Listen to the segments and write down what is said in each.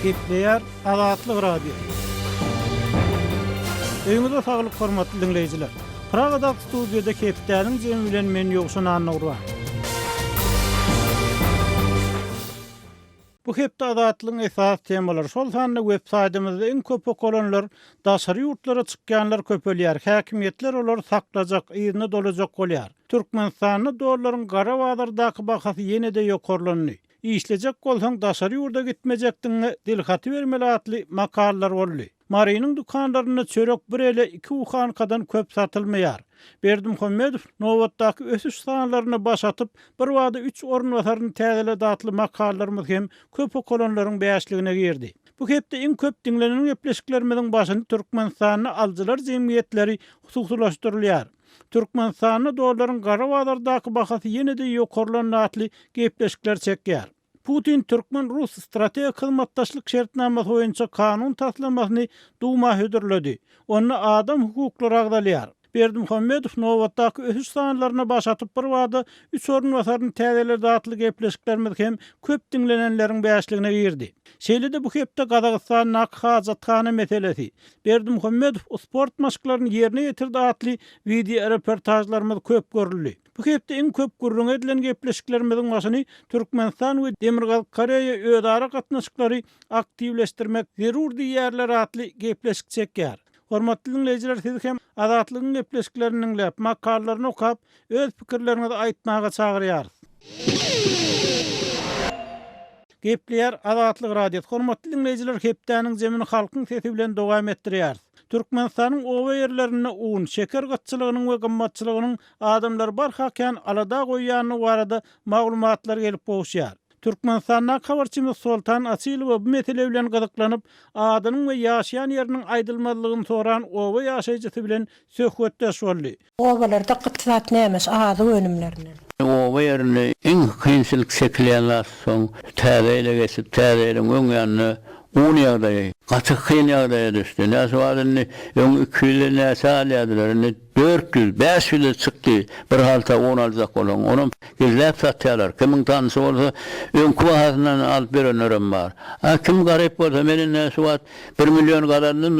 Gepleýär Azatlyk Radiosy. Öýüňize saglyk hormatly diňleýjiler. Pragadaky studiýada hepdäniň jemi bilen men Ýowşan Annagurban. Bu hepde Azatlygyň esasy temalary, şol sanda web saýtymyzda iň köp okalanlar, daşary ýurtlara çykýanlar köpelýär, häkimiýetler olary saklajak, yzyna dolajak bolýar. Türkmenistanda dollaryň gara bazardaky bahasy ýene-de ýokarlandy. Işlejek bolsaň daşary ýurda gitmejekdigiňe dilhaty bermeli atly makalalar boldy. Marynyň dükanlarynda çörek bir ele iki buhankadan köp satylmaýar. Berdimuhamedow nobatdaky ösüş sanlaryna baş atyp, birbada üç orunbasaryny täzeledi atly makalalarymyz hem köp okalanlaryň bäşligine girdi. Bu hepde iň köp diňlenen gepleşiklerimiziň başyny Türkmenistanda alyjylar jemgyýetleri hususylaşdyrylýar. Türkmenistanda dollaryň gara bazardaky bahasy ýene-de ýokarlandy atly gepleşikler çekýär. Putin türkmen-rus strategik hyzmatdaşlyk şertnamasy boýunça kanun taslamasyny Duma hödürledi. Onda adam hukuklary agzalýar. Berdimuhamedow nobatdaky ösüş sanlaryna baş atyp birbada üç orunbasaryny täzeledi atly gepleşiklerimiz hem köp diňlenenleriň bäşligine girdi. Şeýle-de bu hepde Gazagystandaky hajathana meselesi, Berdimuhamedow sport maşklaryny ýerine ýetirdi atly wideoreportažlarymyz köp görüldi. Bu hepde iň köp gürrüňi edilen gepleşiklerimiziň başyny Türkmenistan we Demirgazyk Koreýa özara gatnaşyklary aktiwleşdirmek zerur diýýärler atly gepleşik çekýär. Hormatly diňleýjiler sizi hem Azatlygyň gepleşiklerini diňläp, makalalaryny okap, öz pikirleriňizi aýtmaga çagyrýarys. Gepleýär Azatlyk Radiosy. Hormatly diňleýjiler hepdäniň jemini Halkyň sesi bilen dowam etdirýäris. Türkmenistanyň oba ýerlerinde un, şeker gytçylygynyň we gymmatçylygynyň adamlary barha kän alada goýýandygy barada maglumatlar gelip gowuşýar. Türkmenistandaky habarçymyz Soltan Açylowa bu mesele bilen gyzyklanyp, adynyň we ýaşaýan ýeriniň aýdylmazlygyny soran oba ýaşaýjysy bilen söhbetdeş boldy. Obalarda gyt zat näme şu azyk önümlerinden. Oba ýerinde iň kynçylyk çekilýän zat soň täze ýyla geçip täze ýylyň öň ýanynda un ýagdaýy gaty kyn ýagdaýa düşdi. Ine şu wagt indi öň 200 näçe alýardylar indi 400, 500-e çykdy bir halta un aljak bolsaň onam gizläp satýarlar. Kimiň tanşy bolsa öňki bahasyndan alyp berenlerem bar. A kim garyp bolsa men indi şu wagt Bir million gazandym,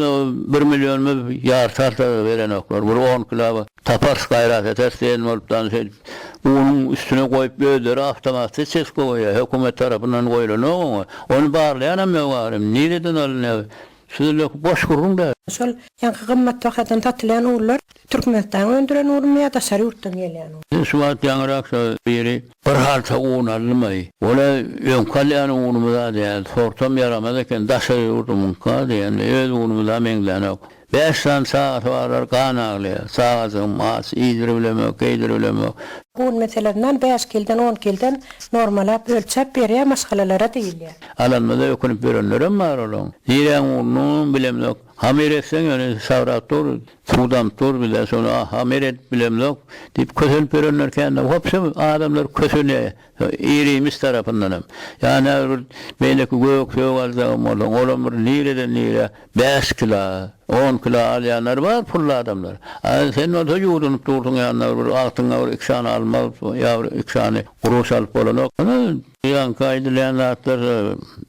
bir millionymy ýarty halta-da berenoklar. Bir on kilo taparys, gaýrat ederis diýen bolup dan şeýdip, unuň üstüne goýup özleri awtomatda çeşke goýýar. Hökümet tarapyndan goýlanok oňa. Ony barlaýanam ýok ahyryn. Nireden alynýar? Şu ýyl boş gürrüň-dä. Şol ýaňky gymmat bahadan satylýan unlar Türkmenistanyň öndüren unumy ýa daşary ýurtdan gelýän un? Şu wagt ýaňyrak şo biri bir halta un aldymaý. Ol-a öňki alýan unumyz-a däl, sortam ýaramaz eken, daşary ýurdumyňky-a diýende, öz unumyza meňzänok. Bäş sany çagasy barlar, gan aglaýar. Çagajygym aç, iýdiribilemok, geýdiribilemok. Un meselesinden bäş kilden, on kilden normalap ölçäp berýär maşgalalara diýilýär. Alanymyza ökünip ýörenlerem bar olaň. Niräň ununam bilemzok. Hamyr etseň ýöne sabrap dur, suw damyp dur bize şony hamyr edip bilemzok diýip kösenip ýörenler kän-de. Wobşem adamlar kösenýär ir-iýmiş tarapyndanam. Ýa näme bir beýleki gök-sök aljagam bolsaň, olam bir nireden nirä bäş kilo, on kilo alýanlar bar pully adamlar. A sen bolsa ýuwdunyp dursuň ýanyna bir agtyňa bir iki sany alma ýa bir iki sany gruş alyp bolanok. Ýaňky aýdylýan zatlar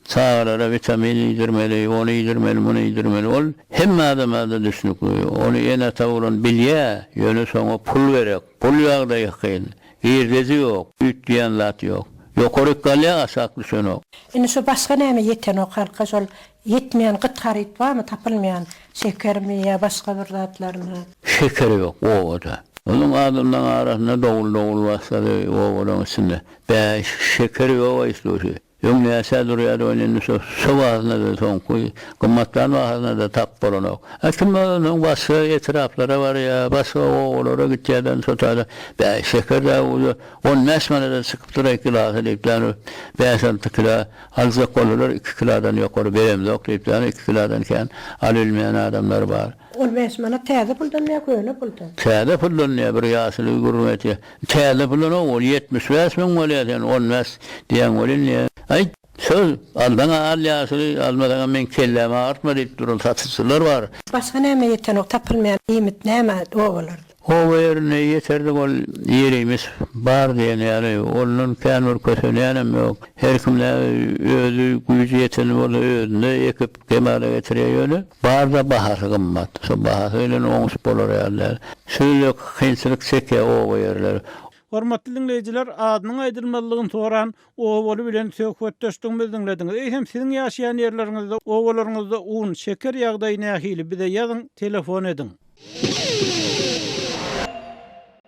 çagalara witamin iýdirmeli, ony iýdirmeli, muny iýdirmeli. Ol hemme adama-da düşnükli. Ony ene-ata bolan bilýär, ýöne şoňa pul gerek. Pul ýagdaýy kyn. Girdeji ýok, üýtgeýän zat ýok. Ýokaryk galýar, aşak düşenok. Indi şu başga näme ýetenok halka şol ýetmeýän gyt haryt barmy tapylmaýan şekermi ýa başga bir zatlarmy. Şeker ýok obada. Onuň adamlaň arasynda dowul-dowul başlady obalaň içinde. Bäý, şeker ýog-aý sluşi. Öň näçä durýardy ony indi şo şo bahasyna-da soňky gymmatlan bahasyna-da tap bolanok. A kim onsoň başga etraplara barýar, başga obalara gitýärden şo taýda bäý, şeker dä uje on bäş manada çykypdyr-aý kilosy diýip ýany bäş-alty kilo aljak bolsalar iki kilodan ýokary beremzok diýip ýany iki kilodan kän alybilmeýän adamlar bar. On bäş manat täze puldanmy ýa köne puldan? Täze puldan diýýär bir ýaşuly gürrüň etýär. Täze pulanok ol 75 müň bolýar sen 15 diýýäň welin diýýär. Aý söz alsaň-a al ýaşuly almasaňam meň kellämi agyrtma diýip duran satyjylar bar. Başga näme ýetenok tapylmaýan iýmit näme obalarda? Oba ýerinde ýeterlik ol ýerimiz bar diýen ýaly, ondan kän bir kösenýänem ýok. Her kim näme özi güýji ýeteni bolsa özünde ekip kemala getirýär ýöne bar-da bahasy gymmat. Şo bahasy bilen oňuşyp bolar ýaly däl. Şeýle kynçylyk çekýär oba ýerleri. Hormatly diňleýjiler, adynyň aýdylmazlygyny soran obaly bilen söhbetdeşligimizi diňlediňiz. Eýsem siziň ýaşaýan ýerleriňizde, obalaryňyzda un, şeker ýagdaýy nähili, bize ýazyň, telefon ediň.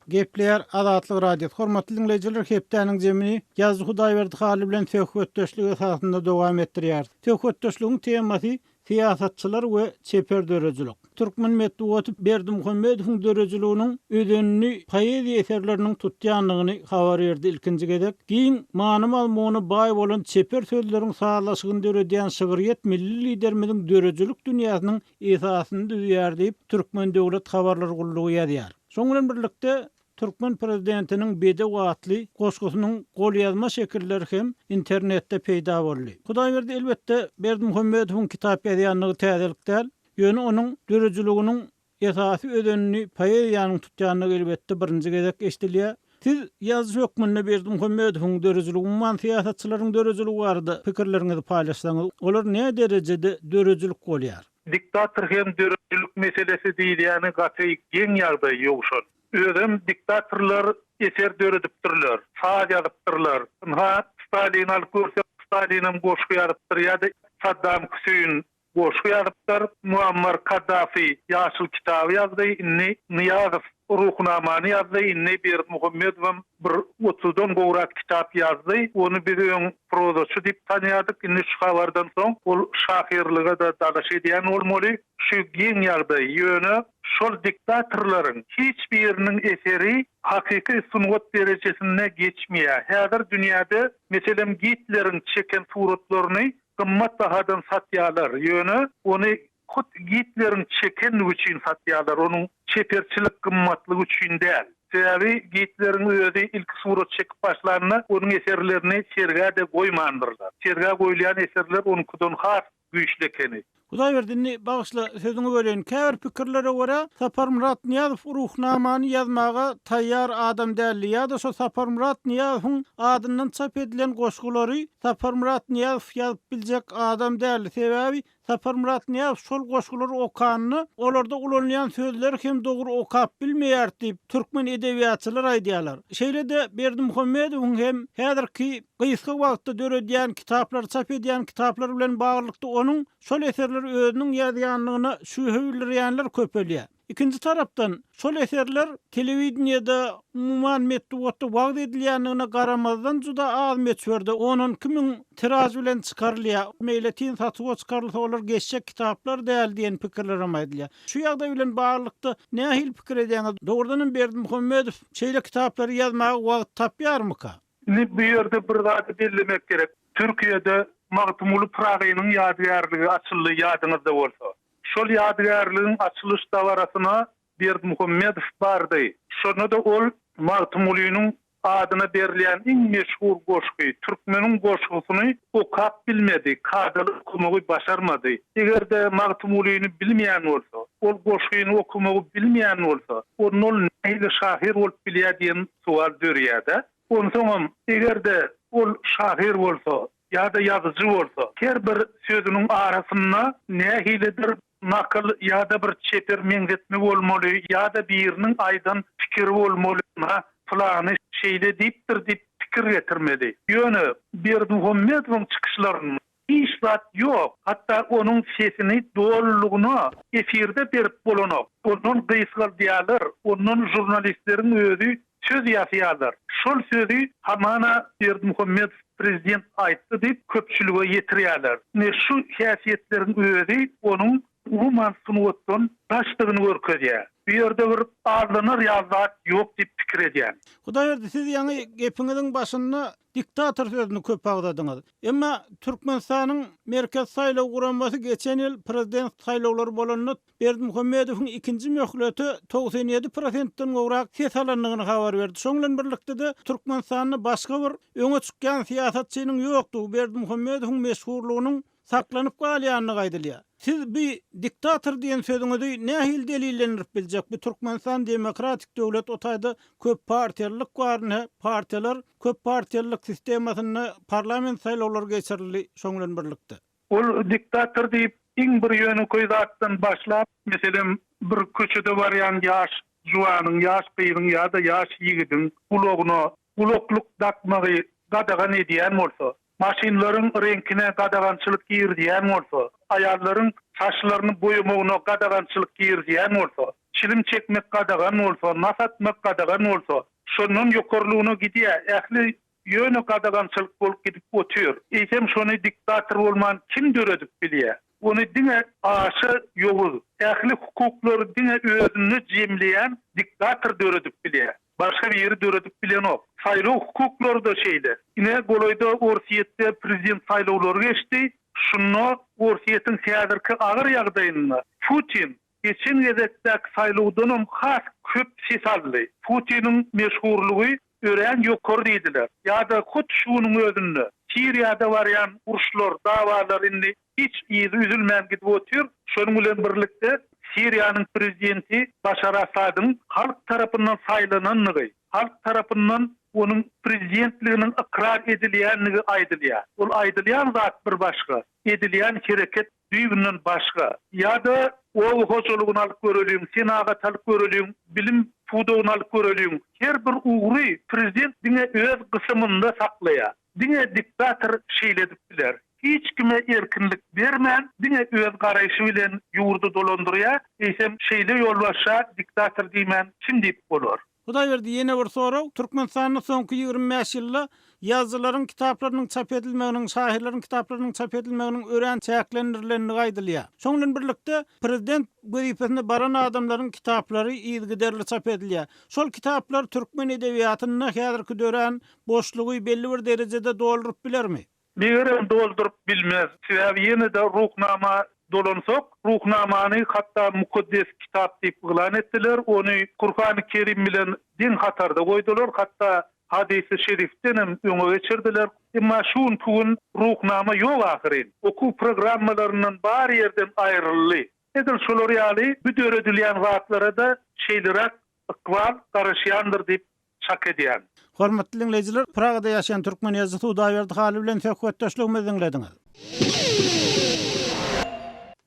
Gepleýär Azatlyk Radiosy. Hormatly diňleýjiler, hepdäniň jemini ýazyjy Hudaýberdi Hally bilen söhbetdeşlik esasynda dowam etdirýäris. Söhbetdeşligiň temasy Syýasatçylar we çeper döredijilik. Türkmen metbugaty Berdimuhamedowyň döredijiliginiň özenini poeziýa eserleriniň tutýandygyny habar berdi. Ilkinji gezek giň many-mazmuna baý bolan çeper sözleriň sazlaşygyny döredýän şygryýet milli Liderimiziň döredijilik dünýäsiniň esasyny düzýär diýip, Türkmen döwlet habarlar gullugy ýazýar. Şonuň bilen birlikde, Türkmen prezidentiniň Bedew atly goşgusynyň golýazma şekilleri hem internetde peýda boldy. Hudaýberdi, elbetde, Berdimuhamedowyň kitap ýazýandygy täzelik däl, ýöne onuň döredijiliginiň esasy özenini poeziýanyň tutýandygy elbetde birinji gezek eşidilýär. Siz ýazyjy hökmünde Berdimuhamedowyň döredijiligi, umuman syýasatçylaryň döredijiligi barada pikirleriňizi paýlaşsaňyz, olar näderejede döredijilik bolýar? Diktator hem döredijilik meselesi diýilýäni gaty geň ýagdaý Ýowşan. Özem diktatorlar eser döredipdirler, saz ýazypdyrlar. Ynha, Stalini alyp görsek, Stalinem goşgy ýazypdyr ýa-da Saddam Hüseýin goşgy ýazypdyr, Muammar Kaddafi Ýaşyl kitaby ýazdy, indi Nyýazow Ruhnamany ýazdy, indi Berdimuhamedowam bir otuzdan gowrak kitap ýazdy. Ony biz öň prozaçy diýip tanýardyk, indi şu habardan soň ol şahyrlyga-da dalaş edýän bolmaly. Şu geň ýagdaý, ýöne şol diktatorlaryň hiç biriniň eseri hakyky sungat derejesinde geçmeýär. Häzir dünýäde, meselem, Gitleriň çeken suratlaryny gymmat bahadan satýarlar, ýöne ony hut Gitleriň çekenligi üçin satýarlar, onuň çeperçilik gymmatlygy üçin däl. Sebäbi Gitleriň özi ilki surat çekip başlanda, onuň eserlerini sergä-de goýmandyrlar. Sergä goýulýan eserler onuňkydan has güýçli ekeni. Hudaýberdi, indi bagyşla, sözüňi böleýin. Käbir pikirlere görä, Saparmyrat Nyýazow Ruhnamany ýazmaga taýýar adam däldi ýa-da şo Saparmyrat Nyýazowyň adyndan çap edilen goşgulary Saparmyrat Nyýazow ýazyp biljek adam däldi. Sebäbi Saparmyrat Nyýazow şol goşgulary okanda, olarda ulanylýan sözleri hem dogry okap bilmeýärdi diýip, türkmen edebiýatçylary aýdýarlar. Şeýle-de Berdimuhamedowyň hem häzirki gysga wagtda döredýän kitaplary, çap edýän kitaplary bilen baglylykda onuň şol eserleri özüniň ýazýanlygyna şübhe bildirýänler köpelýär. Ikinji tarapdan, şol eserler telewideniýede, umuman metbugatda wagyz edilýändigine garamazdan juda az möçberde, on-onki müň tiraž bilen çykarylýar. Meýletin satuwa çykarylsa olar geçjek kitaplar däl diýen pikirler hem aýdylýar. Şu ýagdaý bilen baglylykda nähili pikir edýäňiz? Dogrudan hem Berdimuhamedow şeýle kitaplary ýazmaga wagt tapýarmyka? Indi bu ýerde bir zady bellemek gerek. Türkiýede Magtymguly Pyragynyň ýadygärligi açyldy ýadyňyzda bolsa. Şol ýadygärligiň açylyş dabarasyna Berdimuhamedow bardy. Şonda-da ol Magtymgulynyň adyna berilýän iň meşhur goşgy, Türkmeniň goşgusyny okap bilmedi, kadaly okamagy başarmady. Eger-de Magtymgulyny bilmeýän bolsa, ol goşgyny okamagy bilmeýän bolsa, onda ol nähili şahyr bolup bilýär diýen sowal dörýär-dä. Onsoňam, eger-de ol şahyr bolsa ýa-da ýazyjy bolsa, her bir sözüniň arasynda nähilidir nakyl ýa-da bir çeper meňzetme bolmaly ýa-da biriniň aýdan pikiri bolmaly, ynha, pylany şeýle diýipdir diýip pikir getirmeli. Ýöne Berdimuhamedowyň çykyşlarynda Hiç zat ýok. Hatda onuň sesini dolulygyna efirde berip bolanok. Ondan gysgaldýarlar, ondan žurnalistleriň özi söz ýasýarlar. Şol sözi hamana Berdimuhamedow prezident aýtdy diýip köpçülige ýetirýärler. Ine şu häsiýetleriň özi onuň umuman sungatdan daşdygyny görkezýär. Bu ýerde bir aldanar ýaly zat ýok diýip pikir edýän. Hudaýberdi siz ýaňy gepiňiziň başynda diktator sözüni köp agzadyňyz. Emma Türkmenistanyň Merkezi saýlaw guramasy geçen ýyl prezident saýlawlary bolanda Berdimuhamedowyň ikinji möhlete 97 prosentden gowrak ses alandygyny habar berdi. Şoň bilen birlikde-de Türkmenistanda başga bir öňe çykýan syýasatçynyň ýokdugy, Berdimuhamedowyň meşhurlygynyň saklanyp galýandygy aýdylýar. Siz bi diktator diýen sözüňizi nähili delillendirip biljek? Bu Türkmenistan demokratik döwlet o taýda köp partiýalylyk bar ine partiýalar köp partiýalylyk sistemasynda parlament saýlawlary geçirildi şoň bilen birlikde. Ol diktator diýip iň bir ýönekeý zatdan başlap meselem bir köçede barýan ýaş juwanyň ýaş gyzyň ýa-da ýaş ýigidiň gulagyna gulaklyk dakmagy gadagan edýän bolsa, maşynlaryň reňkine gadagançylyk girizýän bolsa, aýallaryň saçlaryny boýamagyna gadagançylyk girizýän bolsa, çilim çekmek gadagan bolsa, nas atmak gadagan bolsa, şondan ýokarlygyna gidýär, ähli ýöne gadagançylyk bolup gidip otyr. Eýsem şony diktator bolman kim döredip bilýär? Ony diňe aşa ýowuz, ähli hukuklary diňe özünde jemleýän diktator döredip bilýär. Başga biri döredip bilenok. Saýlaw hukuklary-da şeýle. Ine, golaýda Orsýetde prezident saýlawlary geçdi. Şunda Orsýetiň häzirki agyr ýagdaýynda Putin geçen gezekdäki saýlawdanam has köp ses aldy. Putiniň meşhurlygy örän ýokary diýdiler. Ýa-da hut şu günüň özünde Siriýada barýan uruşlar, dawalar indi hiç yzy üzülmän gidip otyr. Şonuň bilen birlikde Siriýanyň prezidenti Başar Asadyň halk tarapyndan saýlanandygy, halk tarapyndan onuň prezidentliginiň ykrar edilýändigi aýdylýar. Ol aýdylýan zat bir başga, edilýän hereket düýbünden başga. Ýa-da oba hojalygyny alyp göreliň, senagaty alyp göreliň, bilim pudagyny alyp göreliň. Her bir ugry prezident diňe öz gysymynda saklaýar. Diňe diktator şeýle edip biler. Hiç kime erkinlik bermän, diňe öz garaýşy bilen ýurdy dolandyrýar. Eýsem, şeýle ýolbaşça diktator diýmän kim diýip bolar? Hudaýberdi, ýene bir sorag, Türkmenistanda soňky 25 ýylda ýazyjylaryň kitaplarynyň çap edilmeginiň, şahyrlaryň kitaplarynyň çap edilmeginiň örän çäklendirilendigi aýdylýar. Şoň bilen birlikde, prezident wezipesine baran adamlaryň kitaplary yzygiderli çap edilýär. Şol kitaplar türkmen edebiýatynda häzirki dörän boşlugy belli bir derejede dolduryp bilermi? Megerem dolduryp bilmez. Sebäbi ýene-de Ruhnama dolansak, Ruhnamany hatda mukaddes kitap diýip yglan etdiler, ony Kurhany Kerim bilen deň hatarda goýdular, hatda Hadysy Şerifdenem öňe geçirdiler. Emma şu günki gün Ruhnama ýok ahyryn. Okuw programmalaryndan bar ýerden aýryldy. Edil şolar ýaly bu döredilýän zatlara-da şeýleräk ykbal garaşýandyr diýip çak edýän. Hormatly diňleýjiler, Pragada ýaşaýan türkmen ýazyjysy Hudaýberdi Haly bilen söhbetdeşligimizi diňlediňiz.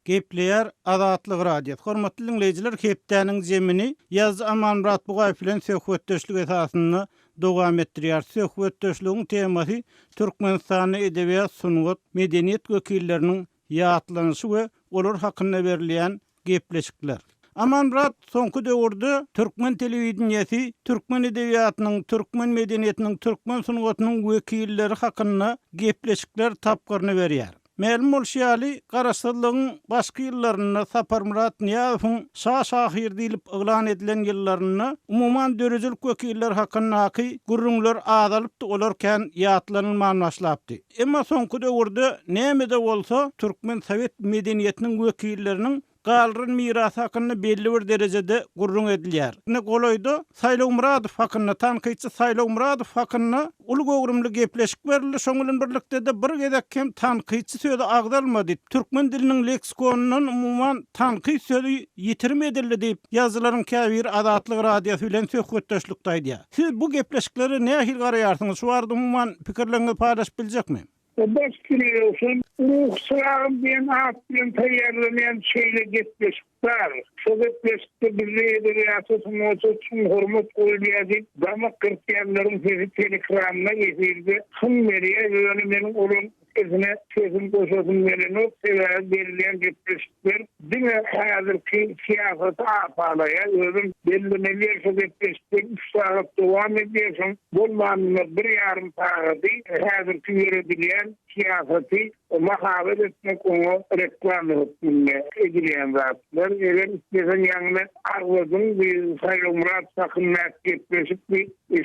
Gepleýär Azatlyk Radiosy. Hormatly diňleýjiler, hepdäniň jemini ýazyjy Amanmyrat Bugaýew bilen söhbetdeşlik esasynda dowam etdirýäris. Söhbetdeşligiň temasy Türkmenistanda edebiýat, sungat, medeniýet wekilleriniň ýatlanyşy we olar hakynda berilýän gepleşikler. Amanmyrat soňky döwürde türkmen telewideniýesi türkmen edebiýatynyň, türkmen medeniýetiniň, türkmen sungatynyň wekilleri hakynda gepleşikler tapgyryny berýär. Mälim bolşy ýaly, Garaşsyzlygyň başky ýyllarynda Saparmyrat Nyýazowyň şa şahyr diýlip yglan edilen ýyllarynda umuman döredijilik wekilleri hakyndaky gürrüňler azalypdy, olar kän ýatlanylman başlapdy. Emma soňky döwürde näme-de bolsa türkmen sowet medeniýetiniň wekilleriniň galdyran mirasy hakynda belli bir derejede gürrüň edilýär. Ine golaýda Saýlaw Myradow hakynda, tankytçy Saýlaw Myradow hakynda uly göwrümli gepleşik berildi, şoň bilen birlikde-de bir gezek hem tankytçy sözi agzalmady. Türkmen diliniň leksikonyndan umuman tankyt sözi ýitirim edildi diýip, ýazyjylaryň käbiri Azatlyk Radiosy bilen söhbetdeşlikde aýdýar. Siz bu gepleşiklere nähili garaýarsyňyz? Şu barada umuman pikirleriňizi paýlaşyp biljekmi? Baş Ýowşan, Ruhy çyragym diýen at bilen taýýarlanýan şeýle gepleşik bar. Şo gepleşikde bizde edebiýata, sungata çuň hormat goýulýar diýip, damak gyrpýanlaryň sesi telekranda, efirde hyň berýär, ýöne meniň olaryň sesine sesim goşasym gelenok, sebäbi berilýän gepleşikler diňe häzirki syýasaty apalaýar, özem bellemeli ýeri şo gepleşikler üç sagat dowam edýär, şoň bolmanynda bir ýarym sagady häzirki ýöredilýän syýasaty mahabat etmek oňa reklama hökmünde edilýän zatlar. Eger isleseň ýaňyny agzadyň bi Saýlawmyrat hakyndaky gepleşik bi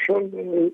şol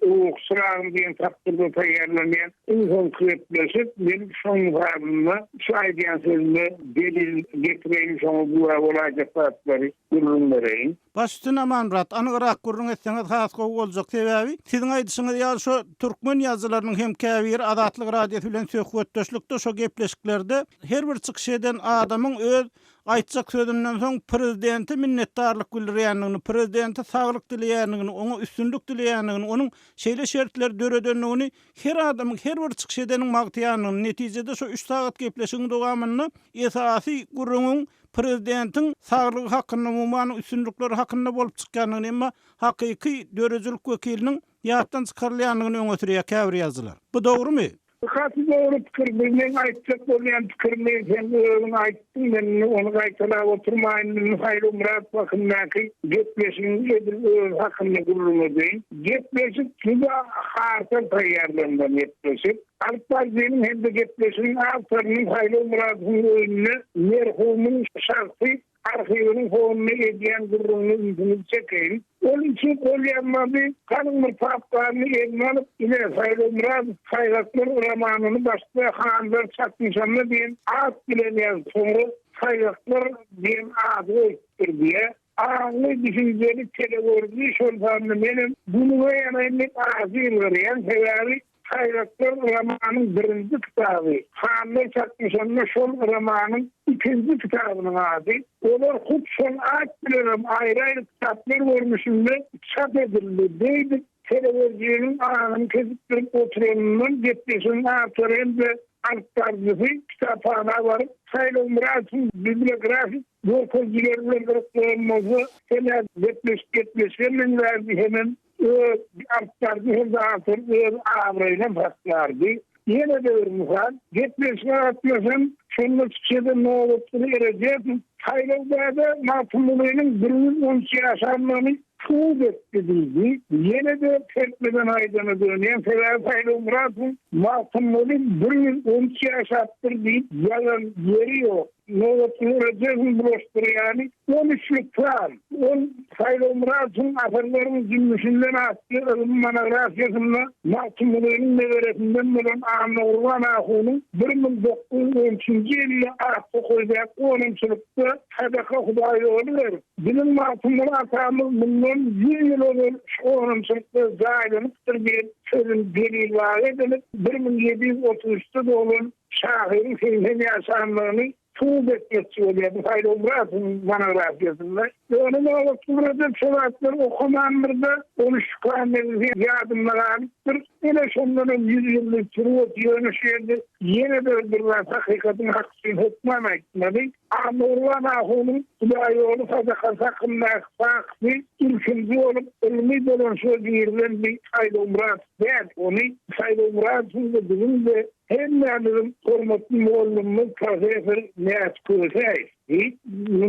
Ruhy çyragym diýen tapgyrda taýýarlanýan iň soňky gepleşik. Men şoň mysalynda şu aýdýan sözüme delil getireýin şoňa güwä bolaýjak zatlary gürrüň bereýin. Baş üstüne Amanmyrat, anygrak gürrüň etseňiz has gowy boljak. Sebäbi siziň aýdyşyňyz ýaly şo türkmen ýazyjylarynyň hem käbiri Azatlyk Radiosy bilen. geçirilen söhbetdeşlikde şo gepleşiklerde her bir çykyş eden adamyň öz aýtjak sözünden soň prezidente minnetdarlyk bildirýändigini, prezidente saglyk dileýändigini, oňa üstünlik dileýändigini, onuň şeýle şertleri döredendigini her adamyň, her bir çykyş edeniň magtaýandygyny, netijede şo üç sagat gepleşigiň dowamynda esasy gürrüňiň prezidentiň saglygy hakynda, umuman üstünlikleri hakynda bolup çykýandygyny, emma hakyky döredijilik wekiliniň ýatdan çykarylýandygyny öňe sürýär käbir ýazyjylar. Bu dogrumy? Bu gaty dogry pikir. Bu meň aýtjak bolýan pikirimi sen özüň aýtdyň. Men indi ony gaýtalap oturmaýyn. Indi Saýlawmyrat hakyndaky gepleşigiň edil özi hakynda gürrüň edeýin. Gepleşik juda hartal taýýarlanylan gepleşik. Alyp baryjynyň hem-de gepleşigiň awtorynyň Saýlawmyradowyň öýünde merhumyň şahsy arhiwiniň fonunda edýän gürrüňine ünsüňizi çekeýin. Ol üçin golýazmany galyň bir papkany eline alyp, ine, Saýlawmyradow Saýgaklar romanyny başda Hanlar çaknyşanda diýen at bilen ýazyp, soňra Saýgaklar diýen ady goýupdyr diýýär. Aňly, düşünjeli telegörüji, şol sanda menem günüňe ýanaýyn diýip ajy ýylgyrýan. Sebäbi Saýgaklar romanyň birinji kitaby, Hanlar çaknyşanda şol romanyň ikinji kitabynyň ady. Olar hut şol at bilenem aýry-aýry kitaplar görnüşinde çap edildi. Beýdip, telewizýonyň aňyny kesip durup oturanyndan gepleşigiň awtory hem-de alypbaryjysy kitaphana baryp, Saýlawmyradowyň bibliografik görkezijileri bilen gyzyklanan bolsa, hem-ä gepleşik gepleşige meňzärdi, hemem Öz alypbaryjy hem-de awtor öz abraýynam saklardy. Ýene-de bir mysal, gepleşige gatnaşan, şonda çykyş eden Nobatguly Erejepow Saýlaw däde Magtymgulynyň 113 ýaşandygyny subut etdi diýdi. Ýene-de serpmeden aýdana dönýän, sebäbi Saýlaw Myradowyň Magtymguly 113 ýaşapdyr diýip ýazan ýeri ýok. Nobatguly Rejebiň bulaşdyrýany on üçlük san. Ol Saýlaw Myradowyň Asyrlaryň jümmüşinden atly ylmy monografiýasynda Magtymgulynyň neberesinden bolan Annagurban ahunyň 1913-nji ýylda Aktokaýdaky gonamçylykda sadaka hudaýýoly berip, Biziň Magtymguly atamyz mundan ýüz ýyl ozal şu gonamçylykda jaýlanypdyr diýen sözüni delilbagy edinip, 1733-de doglan Şahyryň 80 ýaşanlygyny subut etmekçi bolýar bu Saýlaw Myradowyň monografiýasynda. Ýöne Nobatguly Rejep şo zatlary okamandyr-da, ony şükran mejlisi ýadynda galypdyr. Ine şondanam ýüz ýyllyk turbat ýöne şu ýerde ýene-de bir zat hakykatyň haky üçin hökman aýtmaly. Annagurban ahunyň Hudaýýoly sadakasy hakyndaky fakty ilkinji bolup ylmy dolanyşyga girizen bir Saýlaw Myradow däl. Ony Saýlaw Myradowyň-da biziň-de Hemmämiziň hormatly mugallymymyz professor Mäti Kösäýew, diýip,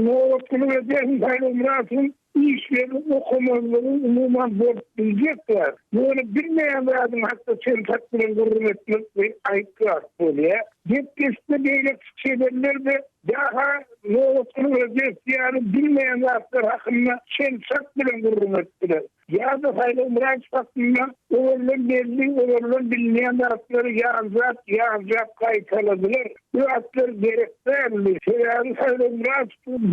Nobatguly Rejebiň Saýlaw Myradowyň işlerini okamazlygy umuman bolup biljek zat. Ýöne bilmeýän zadyň hakda çen-çak bilen gürrüň etmek bir aýyp zat bolýar. Gepleşikde beýleki çykyş edenler-de daha Nobatguly Rejew ýaly bilmeýän zatlar hakynda çen-çak bilen gürrüň etdiler. Ýa-da Saýlaw Myradow hakynda ozaldan belli, ozaldan bilinýän zatlary ýanjap, ýanjap gaýtaladylar. Bu zatlar gerek däldi. Sebäbi Saýlaw Myradow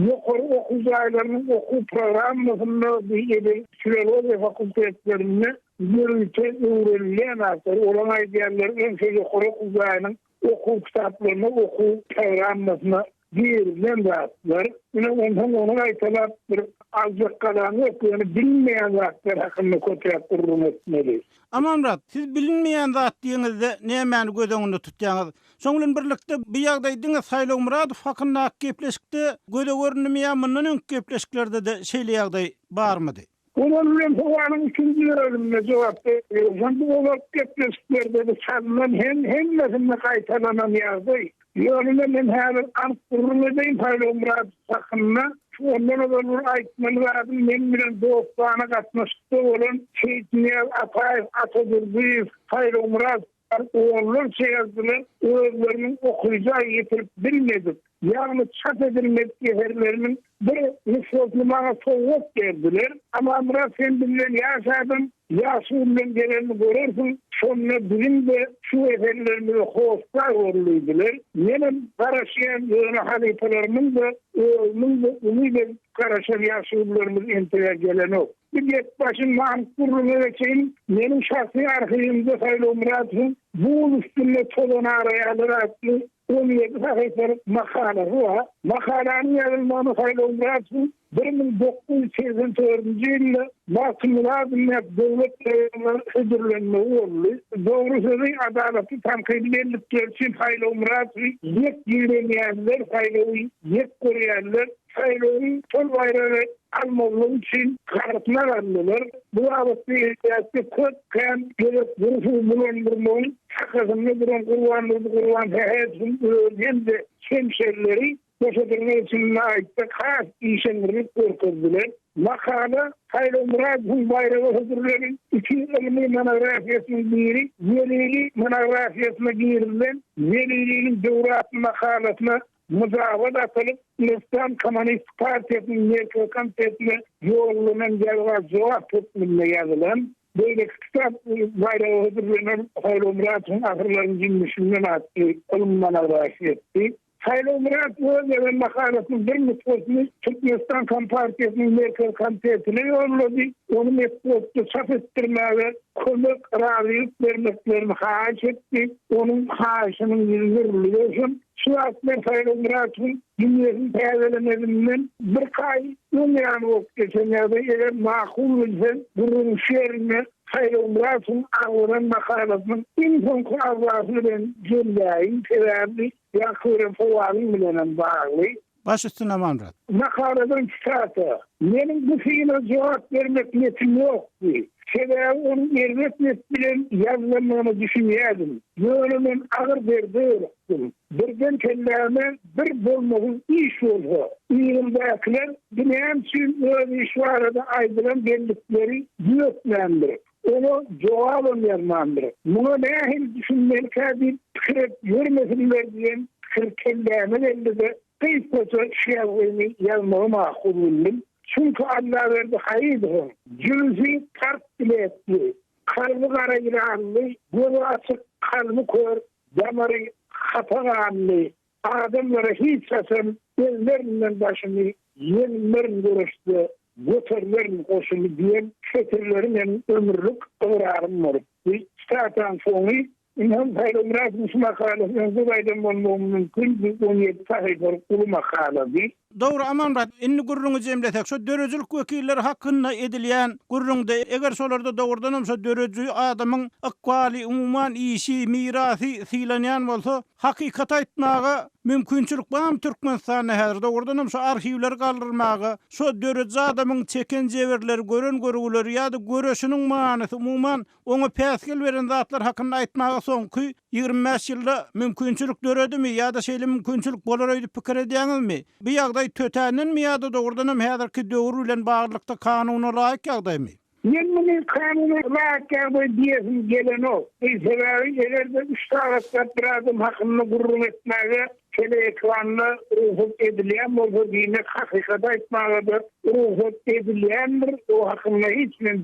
ýokary okuw jaýlarynyň okuw programmasynda bu edebi filologiýa fakultetlerinde ýörite öwrenilýän zatlar. Olaryň aýdýanlary öň şol ýokary okuw jaýynyň okuw kitaplaryna, okuw programmasyna girizilen zatlar. Ine, onsoň ony gaýtalap bir aljak galan ýok, ýöne bilinmeýän zatlar hakynda köpräk gürrüň etmeli. Amanmyrat, siz bilinmeýän zat diýeňizde nämäni göz öňünde tutýaňyz? Şoň bilen birlikde bu ýagdaý diňe Saýlaw Myradow hakyndaky gepleşikde göze göründimi ýa mundan öňki gepleşiklerde-de şeýle ýagdaý barmydy? Olar bilen sowalyň ikinji bölüminde jogap berýän. Bu ozalky gepleşiklerde-de çalynan hem hemmesinde gaýtalanan ýagdaý. Ýöne men häzir anyk gürrüň edeýin Saýlaw Myradow hakynda. Ondan ozal bir aýtmaly zadym meň bilen dostana gatnaşykda bolan Seýitnyýaz Ataýew, Ata Durdyýew, Saýlaw Myradow onlarça ýazdylar, özleriniň okyja ýetirip bilmedik. ýagny çap edilmedik eserleriniň bir nusgasyny maňa sowgat berdiler. Amanmyrat sen bizden ýaş adam, ýagşy günleň gelenini görersiň, şonda biziň-de şu eserlerimize hossar bol diýdiler. Menem garaşýan, ýöne halypalarymyň-da, özümiň-de umyt edip garaşan ýagşy günlerimiz entegä gelenok. Bir gep başyn anyk gürrüňe geçeýin, meniň şahsy arhiwimde Saýlaw Myradowyň Buz üstünde tozan araýarlar atly 17 sahypalyk makalasy bar. Makalanyň ýazylmagyna Saýlaw Myradowyň 1984-nji ýylda Magtymguly adyndaky döwlet baýragyna hödürlenmegi boldy. Dogry sözi adalatly tankydy bellikleri üçin Saýlaw Myradowy ýek ýigrenýänler, Saýlawy ýek görýänler Saýlawyň şol baýragy almazlygy üçin garasyna galdylar. Bu babatda edebiýatda köp kän gezek gury suw bulandyrmagyň sakasynda duran Gurbandurdy Gurbansähedowyň özi hem-de hemşerileri boşadylmak üçin aýtsak has işeňňirlik görkezdiler. Makala Saýlaw Myradowyň baýraga hödürlenen iki ylmy monografiýasynyň biri Zelili monografiýasyna girizilen Zeliliniň döwri atly makalasyna Myjabat atylyp, Türkmenistan Kommunistik partiýasynyň Merkezi komitetine ýollanan ýazga jogap hökmünde ýazylan. Beýleki kitap baýraga hödürlenen Saýlaw Myradowyň Asyrlaryň jümmüşinden atly ylmy monografiýasy. Saýlaw Myradow öz ýazan makalasynyň bir nusgasyny Türkmenistan Kompartiýasynyň Merkezi komitetine ýollady, ony metbugatda çap etdirmäge kömek, razylyk bermeklerini haýyş etdi. Onuň haýyşynyň ýüzi nurly ýogsam, Şu wagtlar Saýlaw Muratowyň dünýesini täzelemezinden birki aý öň ýany bolup geçen ýagdaý, eger makul bilseň, gürrüňiň şu ýerinde Saýlaw Muratowyň agzalan makalasynyň iň soňky agzasy bilen jemläýin, sebäbi ýaňky beren sowalyň bilenem bagly. Baş üstüne Amanmyrat. Makaladan sitata, Meniň bu syna jogap bermek netim ýokdy. Sebäbi onuň erbet net bilen ýazylandygyna düşünýärdim. Ýöne men agyr derde ýolukdym. Birden kelläme bir bolmasyz iş bolsa, yzymdakylar bu näme üçin öz işi barada aýdylan bellikleri düzetmändir? Oňa jogabam ýazmandyr. Muňa nähili düşünmelikä diýip pikir edip ýörmesinler diýen pikir kelläme geldi-de, gysgaça şu ýazgyny ýazmagy makul bildim. Çünki Allaberdi Haýydowyň jübüsi part biletli, kalby gara ýylanly, gözi açyk, kalby kör, damary hapa ganly Adamlara hiç haçan ellerinden başymy ýeňmerin göreşde götermerin goşumy diýen setirleri meniň ömürlik ygrarym bolupdy. Sitataň soňy Ynha Saýlawmyradowyň şu makalasy öňde aýdan bolmagym mümkin, bu 17 sahypalyk uly makalady. Dogry Amanmyrat, indi gürrüňi jemlesek, şo döredijilik wekilleri hakynda edilýän gürrüňde, eger şolarda dogrudanam şo dörediji adamyň ykbaly, umuman işi, mirasy sylanýan bolsa, hakykaty aýtmaga mümkinçilik barmy Türkmenistanda häzir, dogrudanam şo arhiwleri galdyrmaga, şo dörediji adamyň çeken jebirleri, gören görgüleri ýa-da göreşiniň manysy, umuman Oňa päsgel beren zatlar hakynda aýtmaga soňky 25 ýylda mümkinçilik döredimi ýa-da şeýle mümkinçilik bolar öýdüp pikir edýäňizmi? Bu ýagdaý tötändenmi ýa-da dogrudanam häzirki döwür bilen baglylykda kanuna laýyk ýagdaýmy? Men muny kanuna laýyk ýagdaý diýesim gelenok. Sebäbi eger-de üç sagatlap bir adam hakynda gürrüň etmäge Teleekranda rugsat edilýän bolsa, diýmek, hakykaty aýtmaga-da rugsat edilýändir. O hakynda hiç men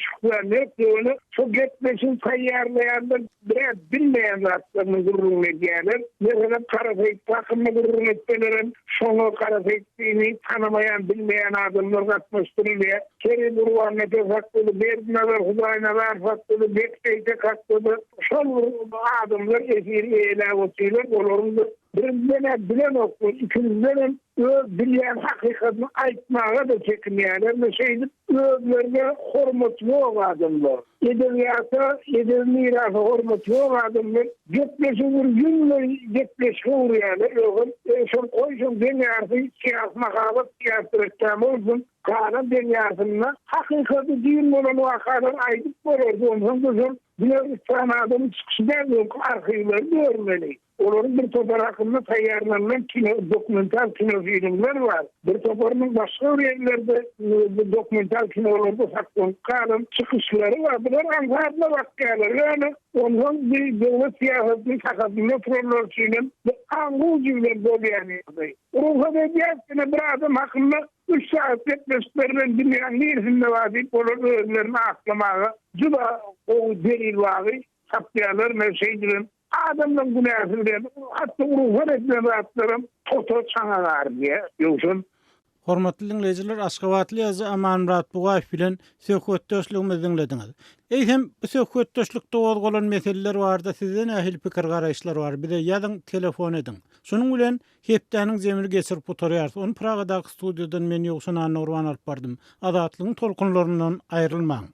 şübhäm ýok. Ýöne şo gepleşigi taýýarlaýanlar biraz bilmeýän zatlaryny gürrüň edýärler. Meselem, Gara Seýitli hakynda gürrüň etselerem, şoňa Gara Seýitlini tanamaýan, bilmeýän adamlar gatnaşdyrylýar. Kerim Gurbannepes hakda-da, Berdinazar Hudaýnazarow hakda-da, Bek Seýtek hakda-da Şol bir adamlar efiri eýeläp otyrlar, olaryň bir birinjiden-ä bilenoklar, ikinjidenem öz bilýän hakykatyny aýtmaga-da çekinýärler we şeýdip özlerine hormat ýok adamlar, edebiýata, edebi mirasa hormat ýok adamlar gepleşigi bir ýüňleý gepleşige öwürýärler, ýogsam şol goý şoň deň ýarysy syýasy mahabat, syýasy reklama bolsun, galan deň ýarysynda hakykaty düýn bolan wakalary aýdyp bolardy, onsoň-da şol Diňe üç sany adamyň çykyşy däl, öňki arhiwleri görmeli. Olaryň bir topary hakynda taýýarlanylan kino, dokumental kinofilmler bar. Bir toparynyň başga bir ýerlerde bu dokumental kinolarda saklanyp galan çykyşlary bar. Bular aňsatla bakýarlar. Ýöne onsoň bi döwlet syýasatynyň sakasynda oturanlar üçin hem bu aň ujy bilen bolýan ýagdaý. Rugsat edýäris ine bir adam hakynda üç sagat gepleşik berlen dünýäň niresinde bar diýip olar özlerini aklamaga juda gowy delil bagy tapýarlar. Men şeýdibem Adamlaň günäsi bilen hatda rugsat edilen zatlaram tota çaňa garylýar, Ýowşan. Hormatly diňleýjiler, aşgabatly ýazyjy Amanmyrat Bugaýew bilen söhbetdeşligimizi diňlediňiz. Eýsem, bu söhbetdeşlikde gozgalan meseleler barada sizde nähili pikir-garaýyşlar bar? Bize ýazyň, telefon ediň. Şunuň bilen, hepdäniň jemini geçirip gutarýarys. Ony Pragadaky studiýadan men Ýowşan Annagurban alyp bardym. Azatlygyň tolkunlaryndan aýrylmaň!